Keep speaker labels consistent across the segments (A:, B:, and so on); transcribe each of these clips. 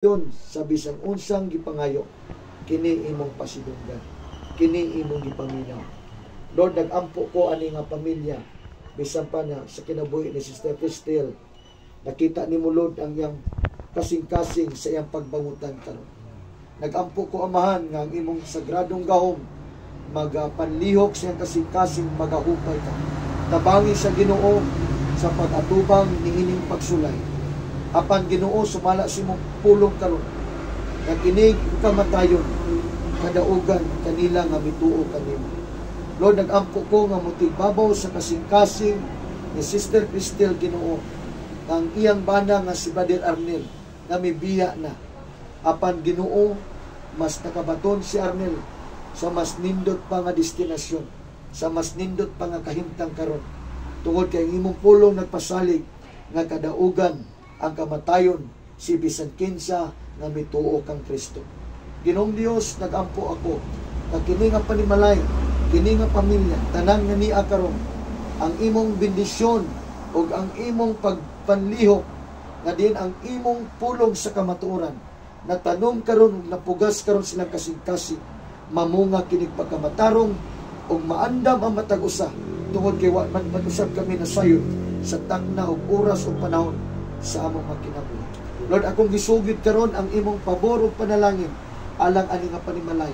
A: Sa bisan unsang gipangayo, kini imong pasidunggan, kini imong gipaminaw. Lord, nagampo ko ani nga pamilya, bisan pa na sa kinabuhi ni Sister Cristel. Nakita nimo, Lord, ang iyang kasing-kasing sa iyang pagbangutan karon. Nagampo ko, Amahan, nga ang imong sagradong gahom magapanlihok sa iyang kasing-kasing, magahupay ka. Tabangi sa Ginoo sa pag-atubang niining pagsulay. Apan, Ginoo, sumala sa imong pulong karon nga kinig kamatayon kadaugan kanila nga mituo kanimo. Lord, nagampo ko nga mutigbabaw sa kasing-kasing ni Sister Cristel, Ginoo, ang iyang bana nga si Brother Arnel nga mibiya na. Apan, Ginoo, mas nakabaton si Arnel sa mas nindot pa nga destinasyon, sa mas nindot pa nga kahimtang karon. Tungod kay ang imong pulong nagpasalig nga kadaugan ang kamatayon si bisan kinsa nga mituo kang Kristo. Ginoong Dios, nagampo ako nga kini nga panimalay, kini nga pamilya, tanan nga nia karon, ang imong bendisyon ug ang imong pagpanlihok nga diin ang imong pulong sa kamatuoran natanom karon ug napugas karon silang kasing-kasing, mamunga kinig pagkamatarong ug maandam ang matag usa, tungod kay wa man man usab kami nasayod sa takna ug oras ug panahon sa among makinabuhi. Lord, akong gisugid karon ang imong pabor ug panalangin alang ani nga panimalay.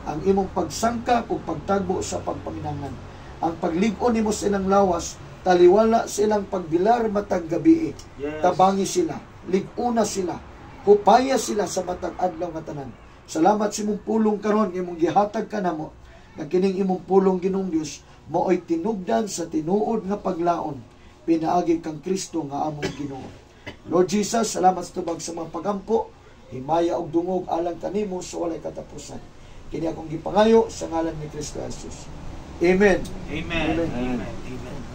A: Ang imong pagsangkap ug pagtagbo sa pagpaminangan. Ang paglig-on nimo sa ilang lawas, taliwala sa ilang pagbilar matag gabi. Tabangi sila, lig-una sila, hupaya sila sa matag adlaw nga tanan. Salamat sa imong pulong karon imong gihatag kanamo, nga kining imong pulong, Ginoong Dios, maoy tinubdan sa tinuod nga paglaon pinaagi kang Kristo nga among Ginoo. Lord Jesus, salamat sa tubag sa mga pagampo, himaya og dungog alang kanimo sa walay katapusan. Kini akong gipangayo sa ngalan ni Kristo Jesus. Amen.
B: Amen.
A: Amen.
B: Amen. Amen.